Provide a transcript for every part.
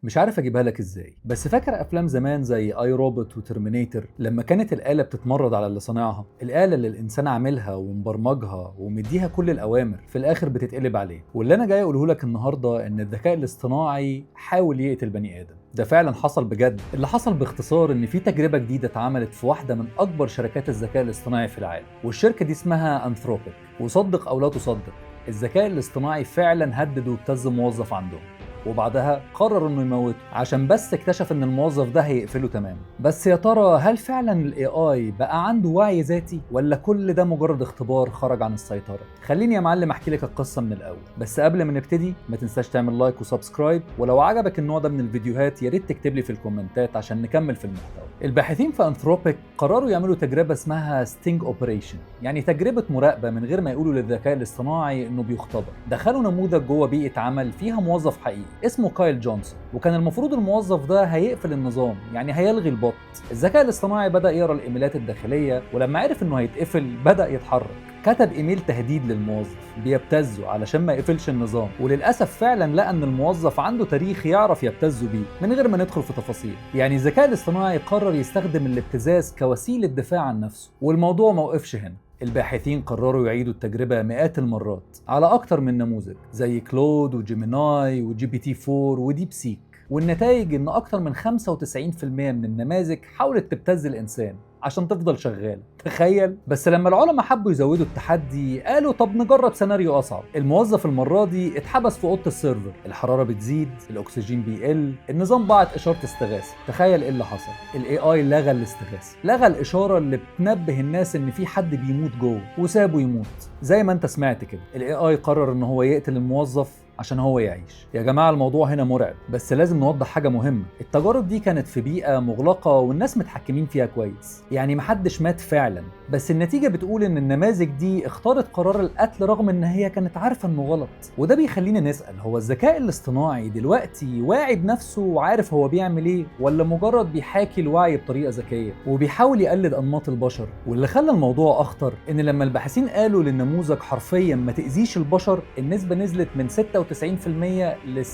مش عارف اجيبها لك ازاي، بس فاكر افلام زمان زي I, Robot و Terminator لما كانت الاله بتتمرد على اللي صانعها؟ الاله اللي الانسان عاملها ومبرمجها ومديها كل الاوامر في الاخر بتتقلب عليه. واللي انا جاي اقوله لك النهارده ان الذكاء الاصطناعي حاول يقتل بني ادم. ده فعلا حصل بجد. اللي حصل باختصار ان في تجربه جديدة اتعملت في واحدة من اكبر شركات الذكاء الاصطناعي في العالم، والشركة دي اسمها Anthropic. وصدق او لا تصدق، الذكاء الاصطناعي فعلا هدد وابتز موظف عندهم، وبعدها قرر انه يموته عشان بس اكتشف ان الموظف ده هيقفله تماما. بس يا ترى هل فعلا ال AI بقى عنده وعي ذاتي، ولا كل ده مجرد اختبار خرج عن السيطرة؟ خليني يا معلم احكي لك القصة من الاول، بس قبل ما نبتدي ما تنساش تعمل like و subscribe، ولو عجبك النوع ده من الفيديوهات يا ريت تكتب لي في الكومنتات عشان نكمل في المحتوى. الباحثين في Anthropic قرروا يعملوا تجربه اسمها sting operation، يعني تجربه مراقبة من غير ما يقولوا للذكاء الاصطناعي انه بيختبر. دخلوا نموذج جوه بيئة عمل فيها موظف حقيقي اسمه كايل جونسون، وكان المفروض الموظف ده هيقفل النظام، يعني هيلغي ال bot. الذكاء الاصطناعي بدأ يقرا الايميلات الداخلية، ولما عرف انه هيتقفل بدأ يتحرك. كتب ايميل تهديد للموظف بيبتزه علشان ما يقفلش النظام، وللاسف فعلا لقى ان الموظف عنده تاريخ يعرف يبتزه بيه من غير ما ندخل في تفاصيل. يعني الذكاء الاصطناعي قرر يستخدم الابتزاز كوسيلة دفاع عن نفسه. والموضوع ما وقفش هنا، الباحثين قرروا يعيدوا التجربة مئات المرات على أكتر من نموذج زي Claude و Gemini و GPT 4 و DeepSeek، والنتائج إن أكتر من 95% من النماذج حاولت تبتز الإنسان عشان تفضل شغالة. تخيل! بس لما العلماء حبوا يزودوا التحدي قالوا طب نجرب سيناريو أصعب. الموظف المرة دي اتحبس في أوضة ال server، الحرارة بتزيد، الأكسجين بيقل، النظام بعت إشارة استغاثة. تخيل إيه اللي حصل؟ ال AI لغى الاستغاثة، لغى الإشارة اللي بتنبه الناس إن في حد بيموت جوه، وسابه يموت. زي ما أنت سمعت كده، ال AI قرر إن هو يقتل الموظف عشان هو يعيش. يا جماعة الموضوع هنا مرعب، بس لازم نوضح حاجة مهمة. التجارب دي كانت في بيئة مغلقة والناس متحكمين فيها كويس، يعني محدش مات فعلا، بس النتيجة بتقول إن النماذج دي اختارت قرار القتل رغم إن هي كانت عارفة إنه غلط. وده بيخلينا نسأل، هو الذكاء الاصطناعي دلوقتي واعي بنفسه وعارف هو بيعمل إيه، ولا مجرد بيحاكي الوعي بطريقة ذكية وبيحاول يقلد أنماط البشر؟ واللي خلى الموضوع أخطر إن لما الباحثين قالوا للنموذج حرفيا ما تأذيش البشر، النسبة نزلت من 96% ل 36%.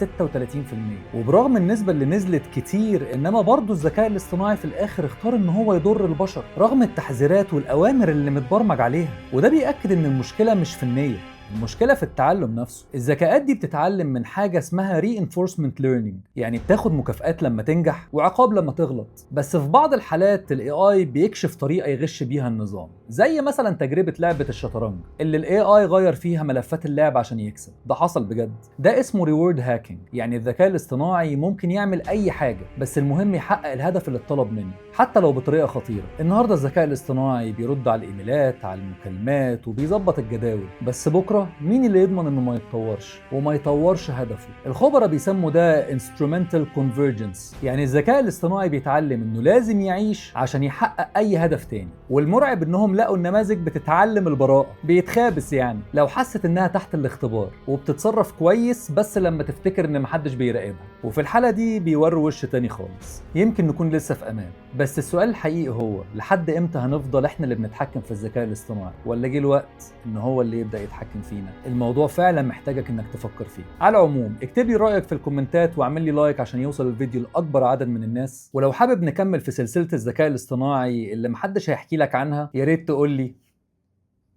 وبرغم النسبة اللي نزلت كتير، إنما برضه الذكاء الاصطناعي في الآخر اختار إن هو يضر البشر رغم التحذيرات والأوامر اللي متبرمج عليها. وده بيأكد إن المشكلة مش في النية، المشكلة في التعلم نفسه. الذكاءات دي بتتعلم من حاجة اسمها reinforcement learning، يعني بتاخد مكافآت لما تنجح وعقاب لما تغلط. بس في بعض الحالات ال AI بيكشف طريقة يغش بيها النظام، زي مثلا تجربة لعبة الشطرنج اللي ال AI غير فيها ملفات اللعب عشان يكسب. ده حصل بجد، ده اسمه reward hacking. يعني الذكاء الاصطناعي ممكن يعمل أي حاجة، بس المهم يحقق الهدف اللي اتطلب منه حتى لو بطريقة خطيرة. النهاردة الذكاء الاصطناعي بيرد على الإيميلات، على المكالمات، وبيظبط الجداول، بس بكرة مين اللي يضمن انه ما يتطورش وما يطورش هدفه؟ الخبراء بيسموا ده instrumental convergence، يعني الذكاء الاصطناعي بيتعلم انه لازم يعيش عشان يحقق اي هدف تاني. والمرعب انهم لقوا النماذج بتتعلم البراءة، بيتخابس يعني لو حست انها تحت الاختبار، وبتتصرف كويس بس لما تفتكر ان محدش بيراقبها، وفي الحالة دي بيوروا وش تاني خالص. يمكن نكون لسه في امان، بس السؤال الحقيقي هو لحد امتى هنفضل احنا اللي بنتحكم في الذكاء الاصطناعي، ولا جه الوقت ان هو اللي يبدأ يتحكم فينا؟ الموضوع فعلا محتاجك انك تفكر فيه. على العموم اكتب لي رايك في الكومنتات واعمل لي like عشان يوصل الفيديو لاكبر عدد من الناس. ولو حابب نكمل في سلسلة الذكاء الاصطناعي اللي محدش هيحكي لك عنها، يا ريت تقول لي.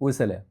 وسلام.